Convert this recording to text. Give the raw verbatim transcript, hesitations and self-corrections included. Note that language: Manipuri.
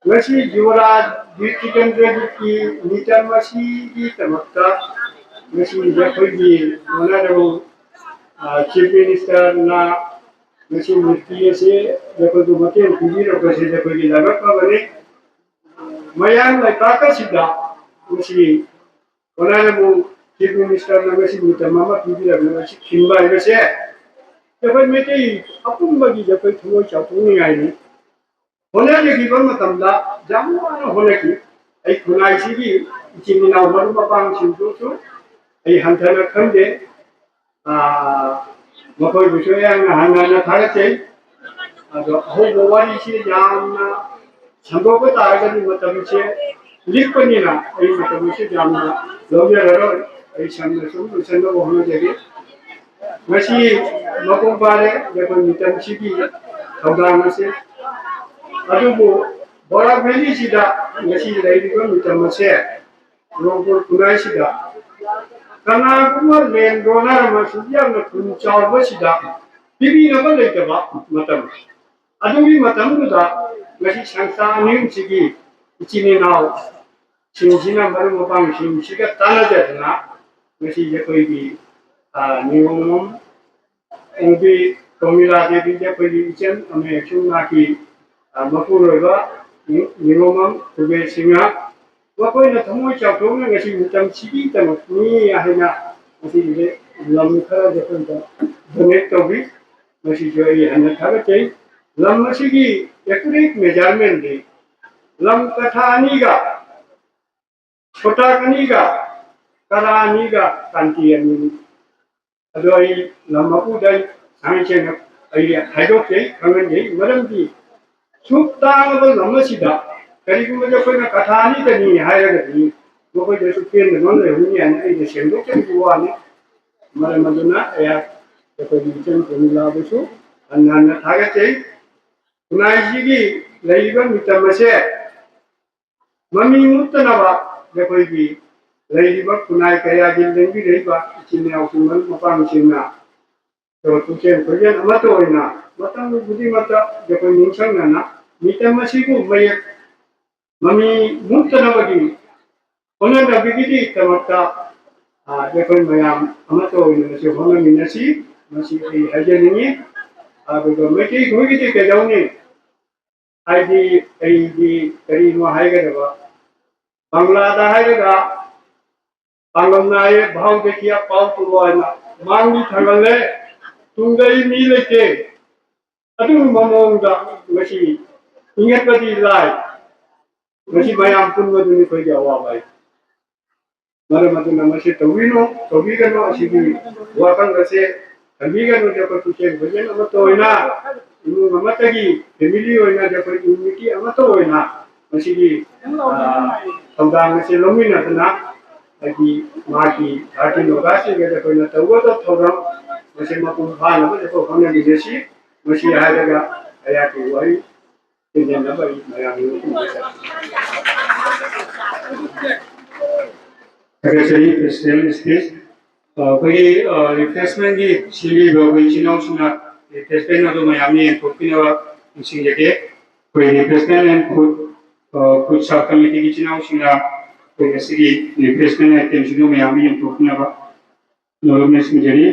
ꯉꯁꯤ ꯌꯨꯕꯔꯥꯖ ꯕꯤꯔ ꯇꯤꯀꯦꯟꯗ꯭ꯔꯖꯤꯠꯀꯤ ꯃꯤꯇꯝ ꯑꯁꯤꯒꯤꯗꯃꯛꯇ ꯉꯁꯤ ꯑꯩꯈꯣꯏꯒꯤ ꯑꯣꯅꯔꯦꯕꯜ ꯆꯤꯐ ꯃꯤꯅꯤꯁꯇꯔꯅ ꯉꯁꯤ ꯃꯨꯔꯇꯤ ꯑꯁꯤ ꯑꯩꯈꯣꯏꯕꯨ ꯃꯇꯦꯡ ꯄꯤꯕꯤꯔꯛꯄꯁꯤ ꯑꯩꯈꯣꯏꯒꯤ ꯂꯥꯏꯕꯛ ꯐꯕꯅꯤ꯫ ꯃꯌꯥꯝ ꯂꯩꯕꯥꯛ ꯑꯁꯤꯗ ꯉꯁꯤ ꯑꯣꯅꯔꯦꯕꯜ ꯆꯤꯐ ꯃꯤꯅꯤꯁꯇꯔꯅ ꯉꯁꯤ ꯃꯤꯇꯝ ꯑꯃ ꯄꯤꯕꯤꯔꯛꯅꯕ ꯑꯁꯤ ꯈꯤꯟꯕ ꯍꯥꯏꯕꯁꯦ ꯑꯩꯈꯣꯏ ꯃꯩꯇꯩ ꯑꯄꯨꯝꯕꯒꯤ ꯑꯩꯈꯣꯏ ꯊꯃꯣꯏ ꯆꯥꯎꯊꯣꯛꯅꯤꯡꯉꯥꯏꯅꯤ꯫ ꯍꯣꯠꯅꯖꯈꯤꯕ ꯃꯇꯝꯗ ꯌꯥꯝ ꯋꯥꯅ ꯍꯣꯠꯅꯈꯤ꯫ ꯑꯩ ꯈꯨꯟꯅꯥꯏꯁꯤꯒꯤ ꯏꯆꯤꯟ ꯏꯅꯥꯎ ꯃꯔꯨꯞ ꯃꯄꯥꯡꯁꯤꯡꯗꯨꯁꯨ ꯑꯩ ꯍꯟꯊꯅ ꯈꯟꯗꯦ꯫ ꯑꯥ, ꯃꯈꯣꯏꯕꯨꯁꯨ ꯑꯩꯍꯥꯛꯅ ꯍꯟꯅ ꯍꯟꯅ ꯊꯥꯒꯠꯆꯩ꯫ ꯑꯗꯣ ꯑꯍꯧꯕ ꯋꯥꯔꯤꯁꯤ ꯌꯥꯝꯅ ꯁꯟꯗꯣꯛꯄ ꯇꯥꯔꯒꯗꯤ ꯃꯇꯝꯁꯦ ꯂꯤꯛꯄꯅꯤꯅ ꯑꯩ ꯃꯇꯝꯁꯦ ꯌꯥꯝꯅ ꯂꯧꯖꯔꯔꯣꯏ꯫ ꯑꯩ ꯁꯝꯅ ꯁꯨꯝ ꯂꯣꯏꯁꯤꯟꯅꯕ ꯍꯣꯠꯅꯖꯒꯦ꯫ ꯉꯁꯤ ꯃꯄꯨꯡ ꯐꯥꯔꯦ ꯑꯩꯈꯣꯏ ꯃꯤꯇꯝꯁꯤꯒꯤ ꯊꯧꯗꯥꯡ ꯑꯁꯤ꯫ ꯑꯗꯨꯕꯨ ꯕꯣꯔꯥꯛ ꯚꯦꯂꯤꯁꯤꯗ ꯉꯁꯤ ꯂꯩꯔꯤꯕ ꯃꯤꯇꯝ ꯑꯁꯦ ꯃꯅꯤꯄꯨꯔ ꯈꯨꯟꯅꯥꯏꯁꯤꯗ ꯀꯅꯥꯒꯨꯝꯕ ꯂꯦꯟ ꯗꯣꯅꯔ ꯑꯃꯁꯨ ꯌꯥꯝꯅ ꯈꯨꯟ ꯆꯥꯎꯕꯁꯤꯗ ꯄꯤꯕꯤꯅꯕ ꯂꯩꯇꯕ ꯃꯇꯝ, ꯑꯗꯨꯒꯤ ꯃꯇꯝꯗꯨꯗ ꯉꯁꯤ ꯁꯪꯁꯊꯥ ꯑꯅꯤꯁꯤꯒꯤ ꯏꯆꯤꯟ ꯏꯅꯥꯎꯁꯤꯡꯁꯤꯅ ꯃꯔꯨꯞ ꯃꯄꯥꯡꯁꯤꯡꯁꯤꯒ ꯇꯥꯟꯅꯖꯗꯅ ꯉꯁꯤ ꯑꯩꯈꯣꯏꯒꯤ, ꯑ, ꯅꯤꯌꯣꯝ ꯑꯃ ꯑꯣꯡꯕꯤ ꯄ꯭ꯔꯃꯤꯂꯥ ꯗꯦꯕꯤꯁꯦ ꯑꯩꯈꯣꯏꯒꯤ ꯏꯆꯟ ꯑꯃꯁꯨꯡ ꯃꯍꯥꯛꯀꯤ, ꯑ, ꯃꯄꯨꯔꯣꯏꯕ ꯅꯤ-, ꯅꯤꯉꯣꯝꯕꯝ ꯀꯨꯕꯦꯔ ꯁꯤꯡꯍ, ꯃꯈꯣꯏꯅ ꯊꯃꯣꯏ ꯆꯥꯎꯊꯣꯛꯅ ꯉꯁꯤ ꯃꯇꯝꯁꯤꯒꯤꯗꯃꯛꯅꯤ ꯍꯥꯏꯅ ꯉꯁꯤꯁꯦ ꯂꯝ ꯈꯔꯁꯦ ꯑꯩꯈꯣꯏꯗ ꯗꯣꯅꯦꯠ ꯇꯧꯕꯤ꯫ ꯃꯁꯤꯁꯨ ꯑꯩ ꯍꯟꯅ ꯊꯥꯒꯠꯆꯩ꯫ ꯂꯝ ꯑꯁꯤꯒꯤ ꯑꯦꯀꯨꯔꯦꯠ ꯃꯦꯖꯔꯃꯦꯟꯗꯤ ꯂꯝ ꯀꯊꯥ ꯑꯅꯤꯒ ꯁꯣꯇꯥꯛ ꯑꯅꯤꯒ ꯀꯔꯥ ꯑꯅꯤꯒ ꯀꯥꯟꯇꯤ ꯑꯅꯤꯅꯤ꯫ ꯑꯗꯣ ꯑꯩ ꯂꯝ ꯃꯄꯨꯗ ꯑꯩ ꯁꯥꯡ ꯁꯦꯡꯅ ꯑꯩ ꯍꯥꯏꯗꯣꯛꯆꯩ, ꯈꯪꯍꯟꯖꯩ꯫ ꯃꯔꯝꯗꯤ ꯁꯨꯛ ꯇꯥꯡꯉꯕ ꯂꯝ ꯑꯁꯤꯗ ꯀꯔꯤꯒꯨꯝꯕꯗ ꯑꯩꯈꯣꯏꯅ ꯀꯊꯥ ꯑꯅꯤꯗꯅꯤ ꯍꯥꯏꯔꯒꯗꯤ ꯃꯈꯣꯏꯗꯁꯨ ꯄꯦꯟꯗꯅ ꯂꯩꯍꯧꯅꯤ ꯍꯥꯏꯅ ꯑꯩꯅ ꯁꯦꯡꯗꯣꯛꯆꯈꯤꯕ ꯋꯥꯅꯤ꯫ ꯃꯔꯝ ꯑꯗꯨꯅ ꯑꯩꯍꯥꯛ ꯑꯩꯈꯣꯏꯒꯤ ꯏꯆꯟ ꯄ꯭ꯔꯃꯤꯂꯥꯕꯨꯁꯨ ꯍꯟꯅ ꯍꯟꯅ ꯊꯥꯒꯠꯆꯩ꯫ ꯈꯨꯟꯅꯥꯏꯁꯤꯒꯤ ꯂꯩꯔꯤꯕ ꯃꯤꯇꯝ ꯑꯁꯦ ꯃꯃꯤ ꯃꯨꯠꯇꯅꯕ ꯑꯩꯈꯣꯏꯒꯤ ꯂꯩꯔꯤꯕ ꯈꯨꯟꯅꯥꯏ ꯀꯌꯥꯒꯤ ꯂꯦꯡꯕꯤꯔꯛꯏꯕ ꯏꯆꯤꯟ ꯏꯅꯥꯎꯁꯤꯡ ꯃꯔꯨꯞ ꯃꯄꯥꯡꯁꯤꯡꯅ ꯄꯨꯛꯆꯦꯜ ꯈꯣꯏꯖꯦꯜ ꯑꯃꯠꯇ ꯑꯣꯏꯅ ꯃꯇꯝ ꯈꯨꯗꯤꯡꯃꯛꯇ ꯑꯩꯈꯣꯏ ꯅꯤꯡꯁꯤꯡꯅꯅ ꯃꯤꯇꯝ ꯑꯁꯤꯕꯨ ꯃꯌꯦꯛ ꯃꯃꯤ ꯃꯨꯠꯇꯅꯕꯒꯤ ꯍꯣꯠꯅꯅꯕꯒꯤꯗꯃꯛꯇ ꯑꯩꯈꯣꯏ ꯃꯌꯥꯝ ꯑꯃꯠꯇ ꯑꯣꯏꯅ ꯃꯁꯤ ꯍꯣꯠꯅꯃꯤꯟꯅꯁꯤ꯫ ꯃꯁꯤ ꯑꯩ ꯍꯥꯏꯖꯅꯤꯡꯏ꯫ ꯑꯗꯨꯒ ꯃꯩꯇꯩ ꯑꯩꯈꯣꯏꯒꯤꯗꯤ ꯀꯩꯗꯧꯅꯤ? ꯍꯥꯏꯗꯤ ꯑꯩꯗꯤ ꯀꯔꯤꯅꯣ ꯍꯥꯏꯒꯗꯕ, ꯕꯪꯒ꯭ꯂꯥꯗ ꯍꯥꯏꯔꯒ ꯄꯥꯡꯒꯜ ꯅꯥꯏꯌꯦ, ꯚꯥꯎꯗ ꯀꯤꯌꯥ ꯄꯥꯎ ꯇꯨꯔꯣ ꯍꯥꯏꯅ ꯃꯥꯡꯗꯤ ꯊꯥꯡꯒꯜꯂꯦ, ꯇꯨꯡꯗ ꯑꯩ ꯃꯤ ꯂꯩꯇꯦ꯫ ꯑꯗꯨꯒꯨꯝꯕ ꯃꯑꯣꯡꯗ ꯃꯁꯤ ꯏꯪꯒꯠꯄꯗꯤ ꯂꯥꯏ꯫ ꯃꯁꯤ ꯃꯌꯥꯝ ꯄꯨꯟꯕꯗꯨꯅꯤ ꯑꯩꯈꯣꯏꯒꯤ ꯑꯋꯥꯕ ꯍꯥꯏ꯫ ꯃꯔꯝ ꯑꯗꯨꯅ ꯃꯁꯤ ꯇꯧꯕꯤꯅꯨ, ꯇꯧꯕꯤꯒꯅꯨ꯫ ꯑꯁꯤꯒꯤ ꯋꯥꯈꯜ ꯑꯁꯦ ꯈꯟꯕꯤꯒꯅꯨ꯫ ꯑꯩꯈꯣꯏ ꯄꯨꯛꯆꯦꯜ ꯈꯣꯏꯖꯦꯜ ꯑꯃꯠꯇ ꯑꯣꯏꯅ, ꯏꯃꯨꯡ ꯑꯃꯠꯇꯒꯤ ꯐꯦꯃꯤꯂꯤ ꯑꯣꯏꯅ, ꯑꯩꯈꯣꯏ ꯌꯨꯅꯤꯇꯤ ꯑꯃꯠꯇ ꯑꯣꯏꯅ ꯃꯁꯤꯒꯤ ꯊꯧꯗꯥꯡ ꯑꯁꯤ ꯂꯧꯃꯤꯟꯅꯗꯨꯅ ꯍꯥꯏꯗꯤ ꯃꯍꯥꯛꯀꯤ ꯄꯥꯔꯇꯤ ꯅꯣꯒꯥꯁꯤꯡꯒꯗ ꯑꯩꯈꯣꯏꯅ ꯇꯧꯒꯗꯕ ꯊꯧꯔꯝ ꯃꯁꯤ ꯃꯄꯨꯡ ꯐꯥꯅꯕ ꯑꯩꯈꯣꯏ ꯍꯣꯠꯅꯃꯤꯟꯅꯁꯤ꯫ ꯃꯁꯤ ꯍꯥꯏꯔꯒ ꯑꯩꯍꯥꯛꯀꯤ ꯋꯥꯔꯤ ꯇꯦꯟꯖꯟꯅꯕ ꯑꯩ ꯃꯌꯥꯝꯒꯤ ꯃꯐꯝꯗ ꯊꯥꯒꯠꯆꯔꯤ꯫ President speech. ꯑꯩꯈꯣꯏꯒꯤ ꯔꯤꯐ꯭ꯔꯦꯁꯃꯦꯟꯒꯤ ꯁꯤꯜꯂꯤꯕ ꯑꯩꯈꯣꯏ ꯏꯆꯤꯟ ꯏꯅꯥꯎꯁꯤꯡꯅ ꯔꯤꯐ꯭ꯔꯦꯁꯃꯦꯟ ꯑꯗꯨ ꯃꯌꯥꯝꯅ ꯌꯦꯟꯊꯣꯛꯄꯤꯅꯕ ꯅꯤꯡꯁꯤꯡꯖꯒꯦ꯫ ꯑꯩꯈꯣꯏ refreshment and food food sub committee ꯏꯆꯤꯟ ꯏꯅꯥꯎꯁꯤꯡꯅ ꯑꯩꯈꯣꯏ ꯉꯁꯤꯒꯤ ꯔꯤꯐ꯭ꯔꯦꯁꯃꯦꯟ ꯑꯥꯏꯇꯦꯝꯁꯤꯡꯗꯨ ꯃꯌꯥꯝꯅ ꯌꯦꯟꯊꯣꯛꯄꯤꯅꯕ ꯅꯣꯂꯨꯛꯅ ꯅꯤꯡꯁꯤꯡꯖꯔꯤ꯫